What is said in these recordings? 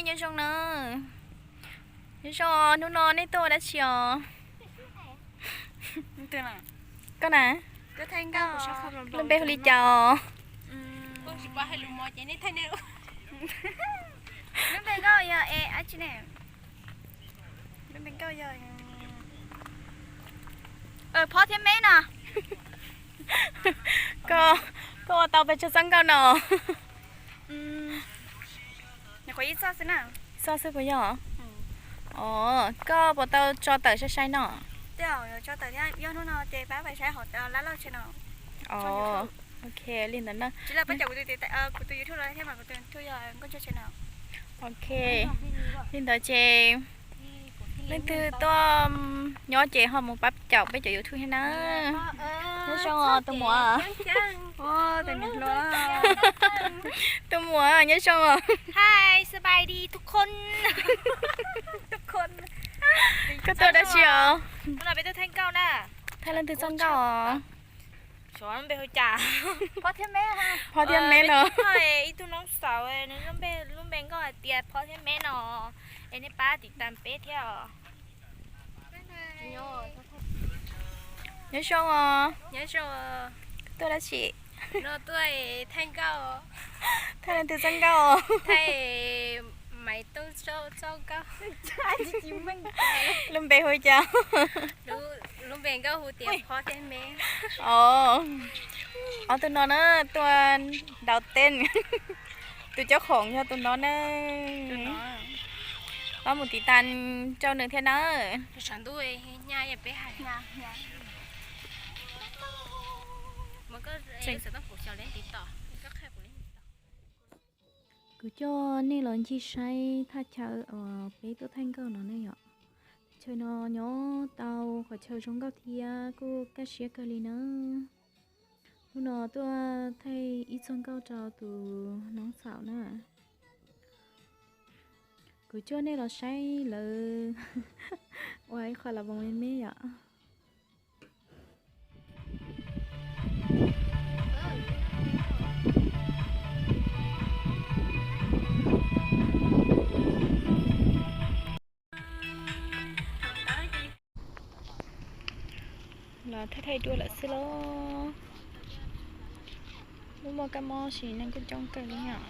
Nyob zoo na. Nyob zoo, hnub no nej tuaj ua dab tsi os? Koj na? Lub npe hu li cas os? Lub npe nkauj yog e, lub npe nkauj yog Phob thiab Meb no. Koj, koj ua tau pes tsawg txoj nkauj no? Txoj xwb puas yog? Os, koj puas tau tso tawm sai sai no? Ok, li ntawd na. Ok, li ntawd ces leej twg tuaj nyob ces ho mus pab caum peb cov YouTube thiab na. Nyob zoo os tus muam. Tus muam nyob zoo os. Hi, สบายดีทุกคน Koj tuaj dab tsi os? Thaij leej twg txoj nkauj os? Xyov lub npe hu cas. Phob thiab Meb no. Ib tug noob xaus, nws lub npe, lub npe nkauj hais tias Phob thiab Meb no, es nej pab tiv tas peb thiab os. Nyob zoo os. Nyob zoo. Tuaj dab tsi? No tuaj thaij nkauj. Thaij leej twg txoj nkauj? Thaij Maiv Tooj txoj nkauj. Lub npe hu cas? Lub npe nkauj hu tias Phob thiab Meb. Os, ob tug no na, tuaj ntaus teb. Tus coj khoom yog tus no na. Pab mus tiv tas rau nws thiab na. Kuv coj nej los ncig saib thaj chaw uas peb tuaj thaij nkauj no ne yom. Chaw no nyob tau qhov chaw zoo nkauj thiab kuj kaj siab kawg li na. Hnub no tuaj thaij ib txoj nkauj rau tus noob xaum na. Kuv coj nej los saib lawv ua ib qho las voos me me yom. Los thaij thaij duab lawm xwb lauj. Lub muaj kab mob sis neeg kuj coob kawg li os.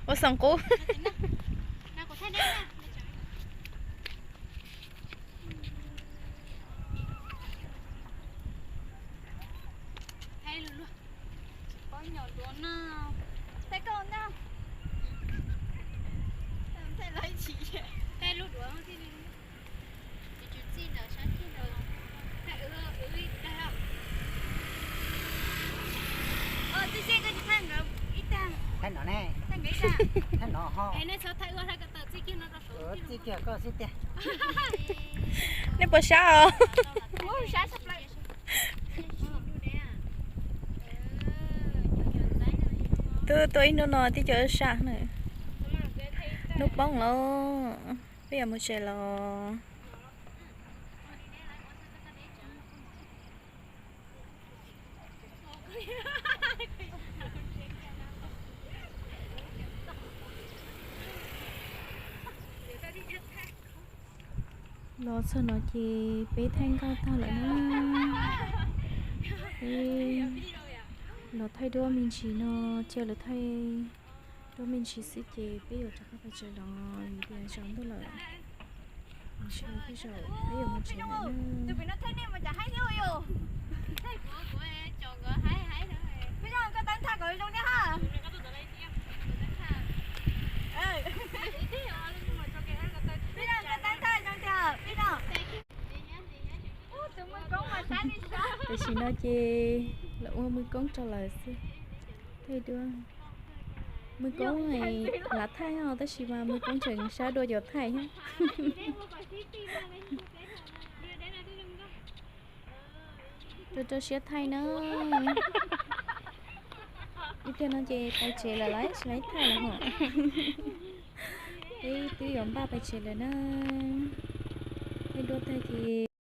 Ua xoom qub. Thaij no ne. Thaij no ho. Txij kiag koj xwb tiag. Nej puas sab os? Twb tuaj ib hnub no tib co sab na. Hnub poob lawm, peb yuav mus tsev los. Los txog no ces peb thaij nkauj tag lawm na. Peb los thaij duab me ntsis no, cia lawv thaij duab me ntsis xwb ces peb yuav rov qab pais tsev los vim tias tsaus ntuj lawm. Ntshe tej zaum peb yuav mus tsev lawm na. Tam sim no ces lawv ua mws koob rau lawv xwb. Thaij duab. Mws koob lav thaij os, tab sis mas mws koob tseem sab dua cov thaij thiab. Rau rau siab thaij na. Ib pliag no ces pais tsev lawm lauj, tsis laib thaij lawm hos. Peb twb yuav npaj pais tsev lawm na. Duab tag ces